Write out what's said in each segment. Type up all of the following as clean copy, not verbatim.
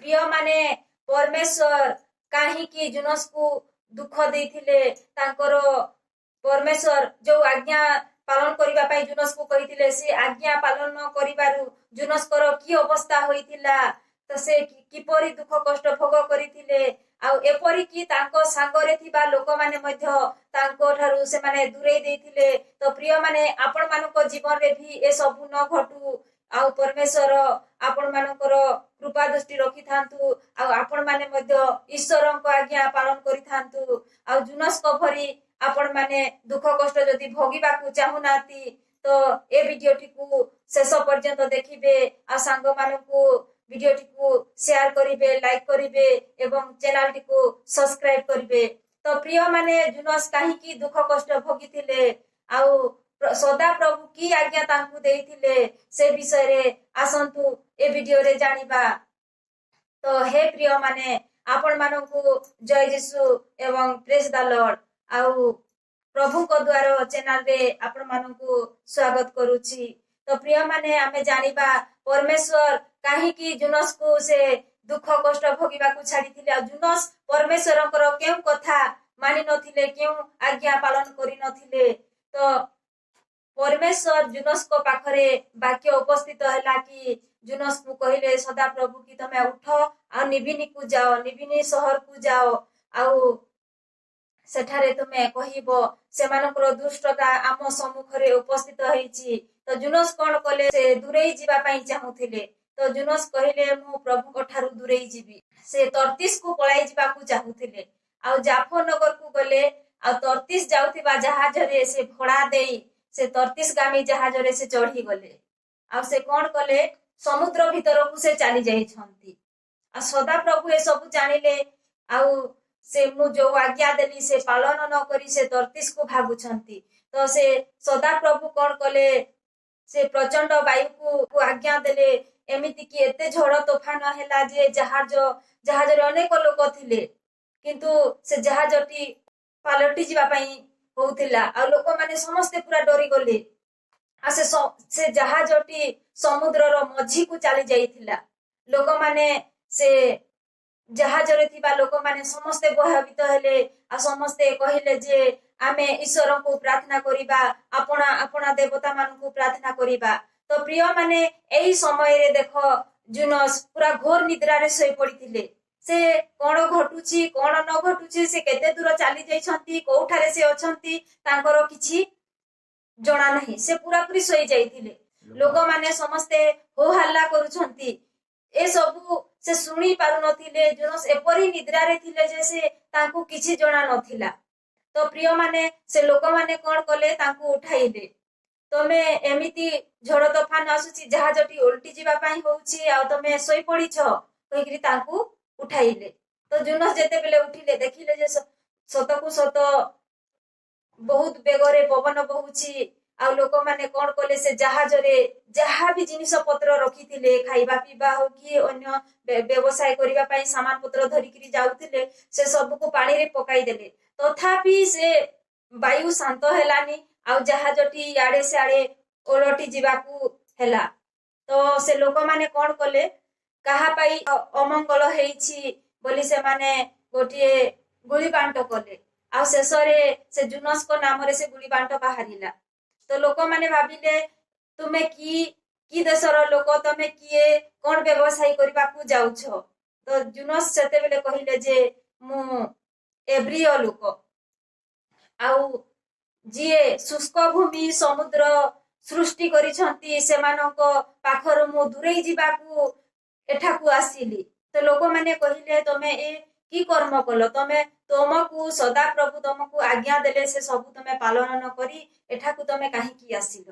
ପ୍ରିୟମାନେ, ପରମେଶ୍ୱର କାହିଁକି ଜୁନସକୁ ଦୁଃଖ ଦେଇଥିଲେ? ତାଙ୍କର ପରମେଶ୍ୱର ଯୋଉ ଆଜ୍ଞା ପାଳନ କରିବା ପାଇଁ ଜୁନସକୁ କହିଥିଲେ, ସେ ଆଜ୍ଞା ପାଳନ ନ କରିବାରୁ ଜୁନସଙ୍କର କି ଅବସ୍ଥା ହୋଇଥିଲା, ତ ସେ କିପରି ଦୁଃଖ କଷ୍ଟ ଭୋଗ କରିଥିଲେ, ଆଉ ଏପରିକି ତାଙ୍କ ସାଙ୍ଗରେ ଥିବା ଲୋକମାନେ ମଧ୍ୟ ତାଙ୍କ ଠାରୁ ସେମାନେ ଦୂରେଇ ଦେଇଥିଲେ। ତ ପ୍ରିୟମାନେ, ଆପଣମାନଙ୍କ ଜୀବନରେ ବି ଏସବୁ ନ ଘଟୁ ଆଉ ପରମେଶ୍ୱର ଆପଣମାନଙ୍କର କୃପା ଦୃଷ୍ଟି ରଖିଥାନ୍ତୁ ଆଉ ଆପଣମାନେ ମଧ୍ୟ ଈଶ୍ୱରଙ୍କ ଆଜ୍ଞା ପାଳନ କରିଥାନ୍ତୁ। ଆଉ ଜୁନସଙ୍କ ଭଳି ଆପଣମାନେ ଦୁଃଖ କଷ୍ଟ ଯଦି ଭୋଗିବାକୁ ଚାହୁଁନାହାନ୍ତି, ତ ଏ ଭିଡିଓଟିକୁ ଶେଷ ପର୍ଯ୍ୟନ୍ତ ଦେଖିବେ ଆଉ ସାଙ୍ଗମାନଙ୍କୁ ଭିଡିଓଟିକୁ ସେୟାର କରିବେ, ଲାଇକ୍ କରିବେ ଏବଂ ଚ୍ୟାନେଲଟିକୁ ସବସ୍କ୍ରାଇବ କରିବେ। ତ ପ୍ରିୟମାନେ, ଜୁନସ କାହିଁକି ଦୁଃଖ କଷ୍ଟ ଭୋଗିଥିଲେ ଆଉ ସଦାପ୍ରଭୁ କି ଆଜ୍ଞା ତାଙ୍କୁ ଦେଇଥିଲେ, ସେ ବିଷୟରେ ଆସନ୍ତୁ ଏ ଭିଡିଓରେ ଜାଣିବା। ତ ହେ ପ୍ରିୟମାନେ, ଆପଣମାନଙ୍କୁ ଜୟ ଯୀଶୁ ଏବଂ ପ୍ରେଜ ଦ ଲର୍ଡ ଆଉ ପ୍ରଭୁଙ୍କ ଦ୍ୱାର ଚ୍ୟାନେଲରେ ଆପଣମାନଙ୍କୁ ସ୍ୱାଗତ କରୁଛି। ତ ପ୍ରିୟମାନେ, ଆମେ ଜାଣିବା ପରମେଶ୍ୱର କାହିଁକି ଜୁନସକୁ ସେ ଦୁଃଖ କଷ୍ଟ ଭୋଗିବାକୁ ଛାଡିଥିଲେ ଆଉ ଜୁନସ ପରମେଶ୍ୱରଙ୍କର କେଉଁ କଥା ମାନି ନଥିଲେ, କେଉଁ ଆଜ୍ଞା ପାଳନ କରିନଥିଲେ। ତ ପରମେଶ୍ୱର ଜୁନସଙ୍କ ପାଖରେ ବାକ୍ୟ ଉପସ୍ଥିତ ହେଲା କି ଜୁନସକୁ କହିଲେ ସଦାପ୍ରଭୁ କି ତମେ ଉଠ ଆଉ ନିବିନିକୁ ଯାଅ, ନିବିନି ସହରକୁ ଯାଅ ଆଉ ସେଠାରେ ତୁମେ କହିବ, ସେମାନଙ୍କର ଦୁଷ୍ଟତା ଆମ ସମ୍ମୁଖରେ ଉପସ୍ଥିତ ହେଇଛି। ତ ଜୁନସ କଣ କଲେ? ସେ ଦୂରେଇ ଯିବା ପାଇଁ ଚାହୁଁଥିଲେ। ତ ଜୁନସ କହିଲେ, ମୁଁ ପ୍ରଭୁଙ୍କ ଠାରୁ ଦୂରେଇ ଯିବି। ସେ ତର୍ତ୍ତିସକୁ ପଳାଇ ଯିବାକୁ ଚାହୁଁଥିଲେ ଆଉ ଜାଫ ନଗରକୁ ଗଲେ ଆଉ ତର୍ତ୍ତିସ ଯାଉଥିବା ଜାହାଜରେ ସେ ଭଡା ଦେଇ ସେ ତର୍ତ୍ତିସ ଗାମୀ ଜାହାଜରେ ସେ ଚଢିଗଲେ। ଆଉ ସେ କଣ କଲେ? ସମୁଦ୍ର ଭିତରକୁ ସେ ଚାଲି ଯାଇଛନ୍ତି। ଆଉ ସଦାପ୍ରଭୁ ଏସବୁ ଜାଣିଲେ ଆଉ ସେ ମୁଁ ଯୋଉ ଆଜ୍ଞା ଦେଲି ସେ ପାଳନ ନ କରି ସେ ତର୍ତ୍ତିସକୁ ଭାଗୁଛନ୍ତି। ତ ସେ ସଦାପ୍ରଭୁ କଣ କଲେ? ସେ ପ୍ରଚଣ୍ଡ ବାୟୁକୁ ଆଜ୍ଞା ଦେଲେ। ଏମିତି କି ଏତେ ଝଡ ତୋଫାନ ହେଲା ଯେ ଜାହାଜରେ ଅନେକ ଲୋକ ଥିଲେ, କିନ୍ତୁ ସେ ଜାହାଜଟି ପାଲଟି ଯିବା ପାଇଁ ହଉଥିଲା ଆଉ ଲୋକମାନେ ସମସ୍ତେ ପୁରା ଡରିଗଲେ। ଆଉ ସେ ଜାହାଜଟି ସମୁଦ୍ରର ମଝିକୁ ଚାଲି ଯାଇଥିଲା। ଲୋକମାନେ, ସେ ଜାହାଜରେ ଥିବା ଲୋକମାନେ ସମସ୍ତେ ଭୟଭୀତ ହେଲେ ଆଉ ସମସ୍ତେ କହିଲେ ଯେ ଆମେ ଈଶ୍ୱରଙ୍କୁ ପ୍ରାର୍ଥନା କରିବା, ଆପଣା ଆପଣା ଦେବତା ମାନଙ୍କୁ ପ୍ରାର୍ଥନା କରିବା। ତ ପ୍ରିୟମାନେ, ଏଇ ସମୟରେ ଦେଖ, ଜୁନସ ପୁରା ଘୋର ନିଦ୍ରାରେ ଶୋଇ ପଡିଥିଲେ। ସେ କଣ ଘଟୁଛି, କଣ ନ ଘଟୁଛି, ସେ କେତେ ଦୂର ଚାଲି ଯାଇଛନ୍ତି, କୋଉଠାରେ ସେ ଅଛନ୍ତି, ତାଙ୍କର କିଛି ଜଣା ନାହିଁ। ସେ ପୁରାପୁରି ଶୋଇ ଯାଇଥିଲେ। ଲୋକମାନେ ସମସ୍ତେ ହୋ ହାଲ୍ଲା କରୁଛନ୍ତି, ଏସବୁ ସେ ଶୁଣି ପାରୁନଥିଲେ। ଜୁନସ ଏପରି ନିଦ୍ରାରେ ଥିଲେ ଯେ ସେ ତାଙ୍କୁ କିଛି ଜଣା ନଥିଲା। ତ ପ୍ରିୟମାନେ, ସେ ଲୋକମାନେ କଣ କଲେ? ତାଙ୍କୁ ଉଠାଇଲେ। ତମେ ଏମିତି ଝଡ ତୋଫାନ ଆସୁଛି, ଜାହାଜଟି ଓଲଟି ଯିବା ପାଇଁ ହଉଛି ଆଉ ତମେ ଶୋଇପଡିଛ କହିକିରି ତାଙ୍କୁ ଉଠାଇଲେ। ତ ଜୁନସ ଯେତେବେଳେ ଉଠିଲେ, ଦେଖିଲେ ଯେ ସତକୁ ସତ ବହୁତ ବେଗରେ ପବନ ବହୁଛି। ଆଉ ଲୋକମାନେ କଣ କଲେ? ସେ ଜାହାଜରେ ଯାହା ବି ଜିନିଷ ପତ୍ର ରଖିଥିଲେ, ଖାଇବା ପିଇବା ହଉ କି ଅନ୍ୟ ବ୍ୟବସାୟ କରିବା ପାଇଁ ସାମାନ ପତ୍ର ଧରିକିରି ଯାଉଥିଲେ, ସେ ସବୁକୁ ପାଣିରେ ପକାଇଦେଲେ। ତଥାପି ସେ ବାୟୁ ଶାନ୍ତ ହେଲାନି ଆଉ ଜାହାଜଟି ଇଆଡେ ସିଆଡେ ଓଲଟି ଯିବାକୁ ହେଲା। ତ ସେ ଲୋକମାନେ କଣ କଲେ? କାହା ପାଇଁ ଅମଙ୍ଗଳ ହେଇଛି ବୋଲି ସେମାନେ ଗୋଟିଏ ଗୁଳି ବାଣ୍ଟ କଲେ ଆଉ ଶେଷରେ ସେ ଜୁନସଙ୍କ ନାମରେ ସେ ଗୁଳି ବାଣ୍ଟ ବାହାରିଲା। ତ ଲୋକମାନେ ଭାବିଲେ, ତୁମେ କି କି ଦେଶର ଲୋକ, ତମେ କିଏ, କଣ ବ୍ୟବସାୟ କରିବାକୁ ଯାଉଛ? ତ ଜୁନସ ସେତେବେଳେ କହିଲେ ଯେ ମୁଁ ଏବ୍ରିୟ ଲୋକ ଆଉ ଯିଏ ଶୁଷ୍କ ଭୂମି, ସମୁଦ୍ର ସୃଷ୍ଟି କରିଛନ୍ତି, ସେମାନଙ୍କ ପାଖରୁ ମୁଁ ଦୂରେଇ ଯିବାକୁ ଏଠାକୁ ଆସିଲି। ତ ଲୋକମାନେ କହିଲେ, ତମେ ଏ କି କର୍ମ କଲ? ତମେ ତମକୁ ସଦାପ୍ରଭୁ ତମକୁ ଆଜ୍ଞା ଦେଲେ, ସେ ସବୁ ତମେ ପାଳନ ନ କରି ଏଠାକୁ ତମେ କାହିଁକି ଆସିଲ?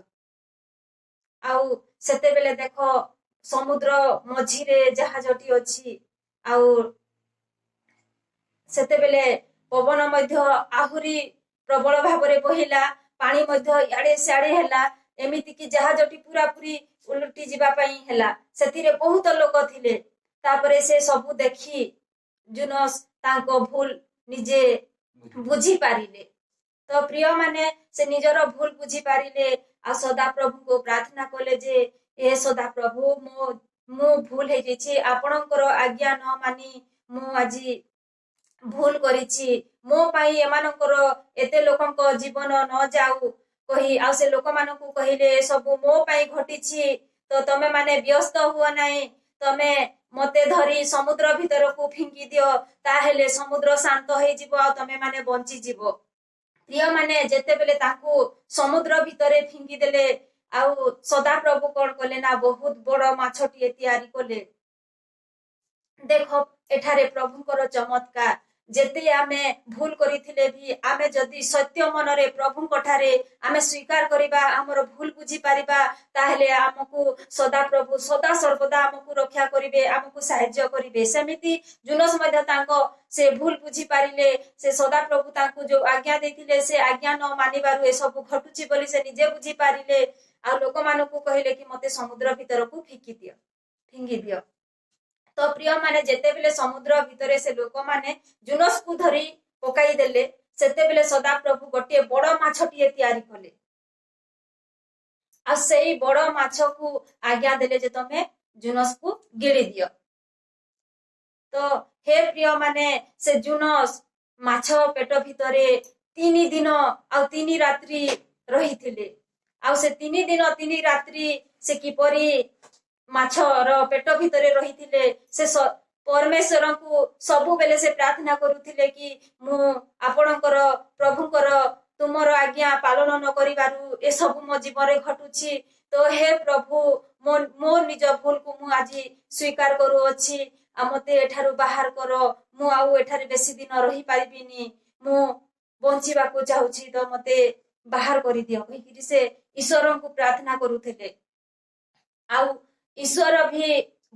ଆଉ ସେତେବେଳେ ଦେଖ, ସମୁଦ୍ର ମଝିରେ ଜାହାଜଟି ଅଛି ଆଉ ସେତେବେଳେ ପବନ ମଧ୍ୟ ଆହୁରି ପ୍ରବଳ ଭାବରେ ବହିଲା, ପାଣି ମଧ୍ୟ ଇଆଡେ ସିଆଡେ ହେଲା, ଏମିତିକି ଜାହାଜଟି ପୁରାପୁରି ଓଲଟି ଯିବା ପାଇଁ ହେଲା। ସେଥିରେ ବହୁତ ଲୋକ ଥିଲେ। ତାପରେ ସେ ସବୁ ଦେଖି ଜୁନସ ତାଙ୍କ ଭୁଲ ନିଜେ ବୁଝିପାରିଲେ। ତ ପ୍ରିୟମାନେ, ସେ ନିଜର ଭୁଲ ବୁଝିପାରିଲେ ଆଉ ସଦାପ୍ରଭୁଙ୍କୁ ପ୍ରାର୍ଥନା କଲେ ଯେ ଏ ସଦାପ୍ରଭୁ, ମୋ ମୁଁ ଭୁଲ ହେଇଯାଇଛି, ଆପଣଙ୍କର ଆଜ୍ଞା ନ ମାନି ମୁଁ ଆଜି ଭୁଲ କରିଛି, ମୋ ପାଇଁ ଏମାନଙ୍କର ଏତେ ଲୋକଙ୍କ ଜୀବନ ନ ଯାଉ କହି ଆଉ ସେ ଲୋକମାନଙ୍କୁ କହିଲେ, ସବୁ ମୋ ପାଇଁ ଘଟିଛି, ତ ତମେ ମାନେ ବ୍ୟସ୍ତ ହୁଅ ନାହିଁ, ତମେ ମତେ ଧରି ସମୁଦ୍ର ଭିତରକୁ ଫିଙ୍ଗି ଦିଅ, ତାହେଲେ ସମୁଦ୍ର ଶାନ୍ତ ହେଇଯିବ ଆଉ ତମେ ମାନେ ବଞ୍ଚିଯିବ। ପ୍ରିୟମାନେ, ଯେତେବେଳେ ତାକୁ ସମୁଦ୍ର ଭିତରେ ଫିଙ୍ଗିଦେଲେ ଆଉ ସଦାପ୍ରଭୁ କଣ କଲେ ନା ବହୁତ ବଡ ମାଛଟିଏ ତିଆରି କଲେ। ଦେଖ, ଏଠାରେ ପ୍ରଭୁଙ୍କର ଚମତ୍କାର। ଯେତେ ଆମେ ଭୁଲ କରିଥିଲେ ବି ଆମେ ଯଦି ସତ୍ୟ ମନରେ ପ୍ରଭୁଙ୍କ ଠାରେ ଆମେ ସ୍ୱୀକାର କରିବା, ଆମର ଭୁଲ ବୁଝିପାରିବା, ତାହେଲେ ଆମକୁ ସଦାପ୍ରଭୁ ସଦା ସର୍ବଦା ଆମକୁ ରକ୍ଷା କରିବେ, ଆମକୁ ସାହାଯ୍ୟ କରିବେ। ସେମିତି ଜୁନସ ମଧ୍ୟ ତାଙ୍କ ସେ ଭୁଲ ବୁଝିପାରିଲେ। ସେ ସଦାପ୍ରଭୁ ତାଙ୍କୁ ଯୋଉ ଆଜ୍ଞା ଦେଇଥିଲେ ସେ ଆଜ୍ଞା ନ ମାନିବାରୁ ଏସବୁ ଘଟୁଛି ବୋଲି ସେ ନିଜେ ବୁଝିପାରିଲେ ଆଉ ଲୋକମାନଙ୍କୁ କହିଲେ କି ମତେ ସମୁଦ୍ର ଭିତରକୁ ଫିକି ଦିଅ, ଫିଙ୍ଗି ଦିଅ। ତ ପ୍ରିୟମାନେ, ଯେତେବେଳେ ସମୁଦ୍ର ଭିତରେ ସେ ଲୋକମାନେ ଜୁନସକୁ ଧରି ପକାଇ ଦେଲେ, ସେତେବେଳେ ସଦାପ୍ରଭୁ ଗୋଟିଏ ବଡ ମାଛଟିଏ ତିଆରି କଲେ ଆଉ ସେଇ ବଡ ମାଛକୁ ଆଜ୍ଞା ଦେଲେ ଯେ ତମେ ଜୁନସକୁ ଗିଳି ଦିଅ। ତ ହେ ପ୍ରିୟମାନେ, ସେ ଜୁନସ ମାଛ ପେଟ ଭିତରେ 3 ଦିନ ଆଉ 3 ରାତ୍ରି ରହିଥିଲେ। ଆଉ ସେ 3 ଦିନ 3 ରାତ୍ରି ସେ କିପରି ମାଛର ପେଟ ଭିତରେ ରହିଥିଲେ, ସେ ପରମେଶ୍ୱରଙ୍କୁ ସବୁବେଳେ ସେ ପ୍ରାର୍ଥନା କରୁଥିଲେ କି ମୁଁ ଆପଣଙ୍କର ପ୍ରଭୁଙ୍କର ତୁମର ଆଜ୍ଞା ପାଳନ ନ କରିବାରୁ ଏସବୁ ମୋ ଜୀବନରେ ଘଟୁଛି। ତ ହେ ପ୍ରଭୁ, ମୋ ନିଜ ଭୁଲକୁ ମୁଁ ଆଜି ସ୍ୱୀକାର କରୁଅଛି ଆଉ ମତେ ଏଠାରୁ ବାହାର କର, ମୁଁ ଆଉ ଏଠାରେ ବେଶୀ ଦିନ ରହିପାରିବିନି, ମୁଁ ବଞ୍ଚିବାକୁ ଚାହୁଁଛି, ତ ମତେ ବାହାର କରିଦିଅ କହିକିରି ସେ ଈଶ୍ୱରଙ୍କୁ ପ୍ରାର୍ଥନା କରୁଥିଲେ। ଆଉ ଈଶ୍ୱର ବି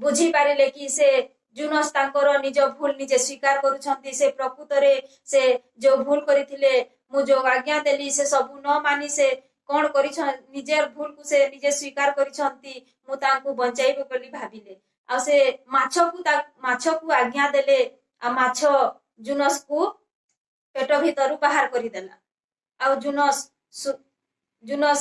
ବୁଝିପାରିଲେ କି ସେ ଜୁନସ ତାଙ୍କର ନିଜ ଭୁଲ ନିଜେ ସ୍ୱୀକାର କରୁଛନ୍ତି, ସେ ପ୍ରକୃତରେ ସେ ଯୋଉ ଭୁଲ କରିଥିଲେ, ମୁଁ ଯୋଉ ଆଜ୍ଞା ଦେଲି ସେ ସବୁ ନ ମାନି ସେ କଣ ନିଜେ ଭୁଲକୁ ସେ ନିଜେ ସ୍ୱୀକାର କରିଛନ୍ତି, ମୁଁ ତାଙ୍କୁ ବଞ୍ଚାଇବି ବୋଲି ଭାବିଲେ। ଆଉ ସେ ମାଛକୁ ଆଜ୍ଞା ଦେଲେ ଆଉ ମାଛ ଜୁନସକୁ ପେଟ ଭିତରୁ ବାହାର କରିଦେଲା। ଆଉ ଜୁନସ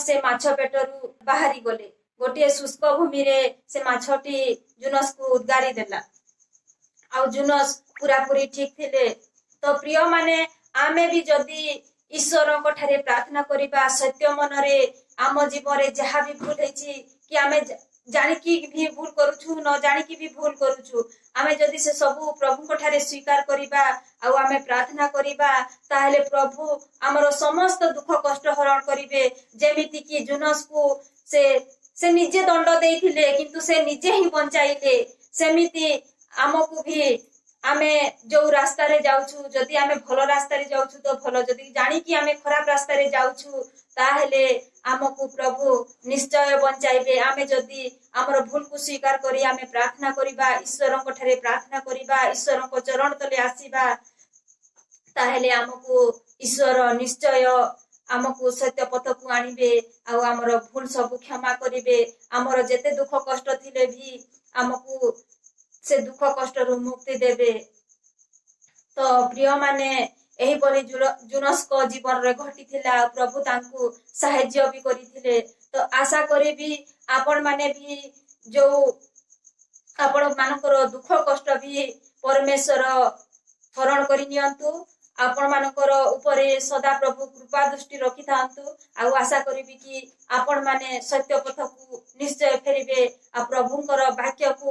ସେ ମାଛ ପେଟରୁ ବାହାରି ଗଲେ। ଗୋଟିଏ ଶୁଷ୍କ ଭୂମିରେ ସେ ମାଛଟି ଜୁନସକୁ ଉଦ୍ଗାରି ଦେଲା ଆଉ ଜୁନସ ପୁରାପୁରି ଠିକ ଥିଲେ। ତ ପ୍ରିୟମାନେ, ଆମେ ବି ଯଦି ଈଶ୍ୱରଙ୍କ ଠାରେ ପ୍ରାର୍ଥନା କରିବା ସତ୍ୟ ମନରେ, ଆମ ଜୀବନରେ ଯାହା ବି ଭୁଲ ହେଇଛି କି ଆମେ ଜାଣିକି ବି ଭୁଲ କରୁଛୁ, ନ ଜାଣିକି ବି ଭୁଲ କରୁଛୁ, ଆମେ ଯଦି ସେ ସବୁ ପ୍ରଭୁଙ୍କ ଠାରେ ସ୍ୱୀକାର କରିବା ଆଉ ଆମେ ପ୍ରାର୍ଥନା କରିବା, ତାହେଲେ ପ୍ରଭୁ ଆମର ସମସ୍ତ ଦୁଃଖ କଷ୍ଟ ହରଣ କରିବେ। ଯେମିତି କି ଜୁନସକୁ ସେ ନିଜେ ଦଣ୍ଡ ଦେଇଥିଲେ, କିନ୍ତୁ ସେ ନିଜେ ହିଁ ବଞ୍ଚାଇଲେ, ସେମିତି ଆମକୁ ବି ଆମେ ଯୋଉ ରାସ୍ତାରେ ଯାଉଛୁ, ଯଦି ଆମେ ଭଲ ରାସ୍ତାରେ ଯାଉଛୁ ତ ଭଲ, ଯଦି ଜାଣିକି ଆମେ ଖରାପ ରାସ୍ତାରେ ଯାଉଛୁ ତାହେଲେ ଆମକୁ ପ୍ରଭୁ ନିଶ୍ଚୟ ବଞ୍ଚାଇବେ। ଆମେ ଯଦି ଆମର ଭୁଲକୁ ସ୍ୱୀକାର କରି ଆମେ ପ୍ରାର୍ଥନା କରିବା, ଈଶ୍ୱରଙ୍କ ଠାରେ ପ୍ରାର୍ଥନା କରିବା, ଈଶ୍ୱରଙ୍କ ଚରଣ ତଳେ ଆସିବା, ତାହେଲେ ଆମକୁ ଈଶ୍ୱର ନିଶ୍ଚୟ ଆମକୁ ସତ୍ୟ ପଥକୁ ଆଣିବେ ଆଉ ଆମର ଭୁଲ ସବୁ କ୍ଷମା କରିବେ। ଆମର ଯେତେ ଦୁଃଖ କଷ୍ଟ ଥିଲେ ବି ଆମକୁ ସେ ଦୁଃଖ କଷ୍ଟରୁ ମୁକ୍ତି ଦେବେ। ତ ପ୍ରିୟମାନେ, ଏହିପରି ଜୁନସଙ୍କ ଜୀବନରେ ଘଟିଥିଲା, ପ୍ରଭୁ ତାଙ୍କୁ ସାହାଯ୍ୟ ବି କରିଥିଲେ। ତ ଆଶା କରିବି ଆପଣମାନେ ବି ଯୋଉ ଆପଣ ମାନଙ୍କର ଦୁଃଖ କଷ୍ଟ ବି ପରମେଶ୍ୱର ହରଣ କରି ନିଅନ୍ତୁ, ଆପଣ ମାନଙ୍କର ଉପରେ ସଦା ପ୍ରଭୁ କୃପା ଦୃଷ୍ଟି ରଖିଥାନ୍ତୁ। ଆଉ ଆଶା କରିବି କି ଆପଣ ମାନେ ସତ୍ୟ ପଥକୁ ନିଶ୍ଚୟ ଫେରିବେ ଆଉ ପ୍ରଭୁଙ୍କର ବାକ୍ୟକୁ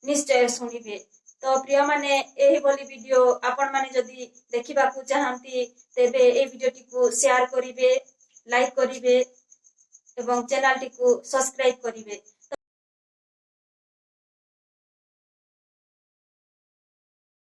ନିଶ୍ଚୟ ଶୁଣିବେ। ତ ପ୍ରିୟମାନେ, ଏହିଭଳି ଭିଡିଓ ଆପଣମାନେ ଯଦି ଦେଖିବାକୁ ଚାହାନ୍ତି ତେବେ ଏହି ଭିଡିଓଟିକୁ ସେୟାର କରିବେ, ଲାଇକ୍ କରିବେ ଏବଂ ଚ୍ୟାନେଲଟିକୁ ସବସ୍କ୍ରାଇବ କରିବେ।